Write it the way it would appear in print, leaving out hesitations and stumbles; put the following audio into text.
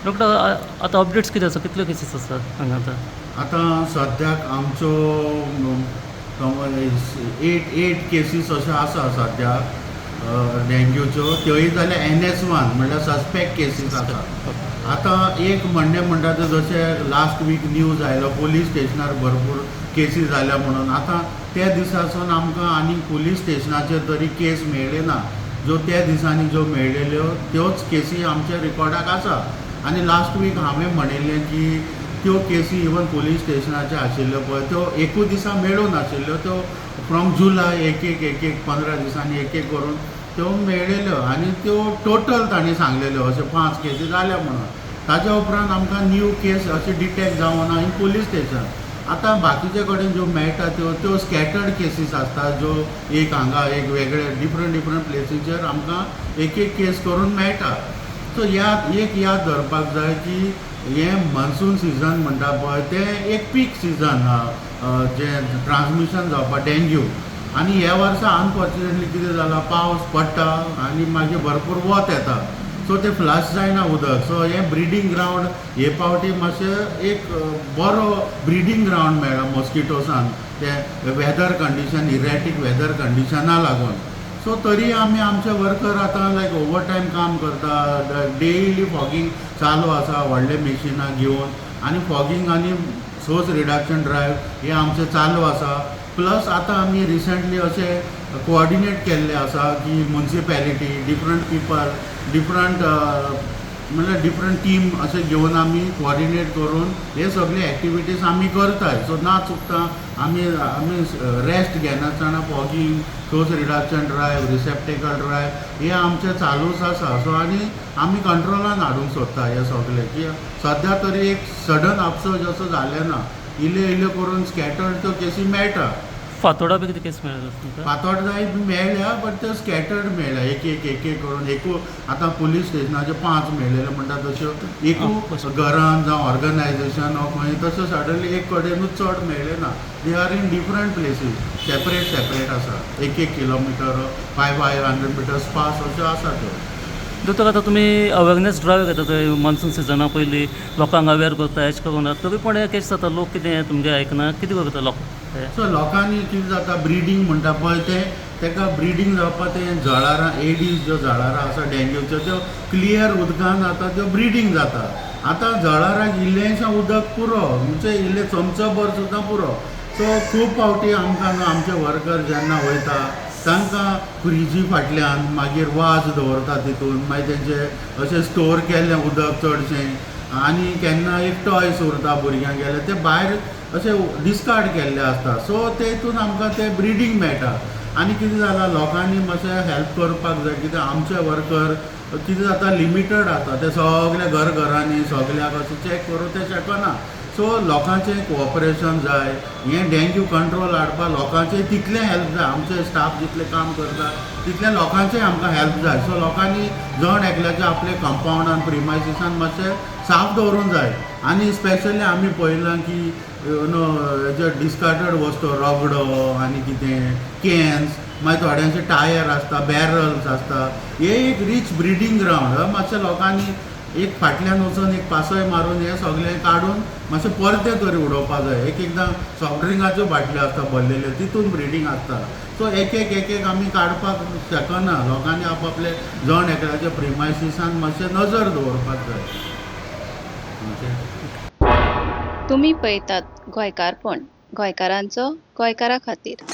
Doctor, आतां updates कितें आसा? कितल्यो केसीस आसा हांगा आतां? आतां सद्याक आमचो एट केसीस अश्यो आसा सद्याक डेंग्यूच्यो. त्योय जाल्यार NS1, म्हणल्यार सस्पेक्ट केसीस आसा. आतां एक म्हणणें म्हणटा तें, जशें लास्ट वीक न्यूज आयलो, पुलीस स्टेशनार भरपूर केसी जाल्या म्हणून. आतां त्या दिसासून आमकां आनीक पुलीस स्टेशनाचेर तरी केस मेळ्ळे ना. ज्यो त्या दिसांनी ज्यो मेळ्ळेल्यो, त्योच केसी आमच्या रिकॉर्डाक आसा. आनी लास्ट वीक हांवें म्हणिल्लें की त्यो केसी इवन पुलीस स्टेशनाच्यो आशिल्ल्यो पळय, त्यो एकूच दिसा मेळूंक नाशिल्ल्यो. त्यो फ्रॉम जुलय एक एक एक एक 15 दिसांनी एक एक करून त्यो मेळ्ळेल्यो आनी त्यो टोटल तांणी सांगलेल्यो अशें पांच केसी जाल्या म्हणून. ताच्या उपरांत आमकां न्यू केस अशें डिटेक्ट जावना इन पुलीस स्टेशन. आतां बाकीचे कडेन ज्यो मेळटा, त्यो त्यो स्कॅटर्ड केसीस आसता, ज्यो एक हांगा एक वेगळे डिफरंट डिफरंट प्लेसीचेर आमकां एक एक केस करून मेळटा. सो याद एक याद दवरपाक जाय की हें मॉन्सून सिजन म्हणटा पळय, तें एक पीक सिजन जें ट्रान्समिशन जावपाक डेंग्यू. आनी ह्या वर्सा अनफॉर्च्युनेटली कितें जालां, पावस पडटा आनी मागीर भरपूर वत येता, सो तें फ्लश जायना उदक. सो हें ब्रिडींग ग्रावंड हे फावटी मातशें एक बरो ब्रिडींग ग्रावंड मेळ्ळा मॉस्किटोसान, ते वेदर कंडिशन, इरेटीक वेदर कंडिशना लागून. सो तरी आमी आमचे वर्कर आतां लायक ओवर टायम काम करता. डेली फॉगींग चालू आसा व्हडले मिशिनां घेवन, आनी फॉगींग आनी सोर्स रिडक्शन ड्रायव हे आमचें चालू आसा. प्लस आतां आमी रिसंटली अशें कोऑर्डिनेट केल्लें आसा की मुन्सिपेलिटी, डिफरंट पिपल, डिफरंट म्हणल्यार डिफरंट टीम अशें घेवन आमी कोऑर्डिनेट करून हे सगळे एक्टिविटीज आमी करताय. सो ना चुकता आमी रेस्ट घेनासतना fogging, source reduction drive, receptacle drive हे आमचें चालूच आसा. सो आनी आमी कंट्रोलान हाडूंक सोदता हे सगळें, की सद्या तरी एक सडन अपसर्ज असो जालें ना. इल्ल्यो इल्ल्यो करून स्कॅटर्ड त्यो केसी मेळटा. फातोडा बी कितें केस मेळ्ळा तुमकां? फातोर्डाय बी मेळ्ळ्या, बट त्यो स्कॅटर्ड मेळ्ळ्या, एक एक एक एक करून. एकू आतां पुलीस स्टेशनाचे पांच मेळ्ळेले म्हणटा, तश्यो एकू घरान जावं ऑर्गनायजेशन खंय तश्यो सडनली एक कडेनूच चड मेळ्ळे ना. They are in different places, separate separate आसा, एक एक किलोमिटर, 500 meters pass अश्यो आसा त्यो. दोतोर, आतां तुमी अवेरनेस ड्रायव्ह घेता थंय मॉन्सून सिजना पयलीं लोकांक अवेर करता एशें करून, तरी पण हे केस जाता. लोक कितें तुमगें आयकना? कितें करता लोक हे? सो लोकांनी कितें जाता, ब्रिडींग म्हणटा पळय तें, ताका ब्रिडींग जावपाक तें जळारां, एडीज ज्यो जळारां आसा डेंग्यूच्यो, त्यो क्लियर उदकान आतां त्यो ब्रिडींग जाता. आतां जळाराक इल्लेंशें उदक पुरो, म्हणजे इल्लें चमचो भर सुद्दां पुरो. सो खूब फावटी आमकां न्हू आमचे वर्कर जेन्ना वयता, तांकां फ्रिजी फाटल्यान मागीर वाज दवरता, तितून मागीर तेंचे अशें स्टोर केल्लें उदक चडशें, आनी केन्ना एक टॉयस उरता भुरग्यांक गेल्यार, ते भायर अशें डिस्कार्ड केल्ले आसता. सो तेतून आमकां तें ब्रिडींग मेळटा. आनी कितें जालां, लोकांनी मातशें हेल्प करपाक जाय. कित्याक आमचे वर्कर कितें जाता, लिमिटेड आसता. ते सगळे घर घरांनी सगल्याक अशें चॅक करूं ते शकना. सो लोकांचें कोऑपरेशन जाय. हें डेंग्यू कंट्रोल हाडपाक लोकांचें तितलें हेल्प जाय. आमचे स्टाफ जितले काम करता, तितलें लोकांचें आमकां हेल्प जाय. सो लोकांनी जण एकल्याच्या आपल्या कंपावंडान, प्रिमायसिसान मातशें साफ दवरूंक जाय. आनी स्पेशली आमी पळयलां की नो हेजे डिस्कार्डड वस्तू, रगडो आनी कितें कॅन्स, मागीर थोड्यांचे टायर आसता, बॅरल्स आसता, हे एक रीच ब्रिडींग ग्रावंड. मातशें लोकांनी एक फाटल्यान वचून एक पासय मारून हें सगळें काडून मातशें परतें तरी उडोवपा जाय. एक एकदां सॉफ्ट ड्रिंकाच्यो बाटल्यो आसता भरलेल्यो, तितून ब्रिडींग आसता. सो एक एक एक एक आमी काडपाक शकना. लोकांनी आपआपले जण एकल्याच्या प्रिमायसिसान मातशें नजर दवरपाक जाय. ओके. तुमी पळयतात गोंयकारपण, गोंयकारांचो गोंयकारा खातीर.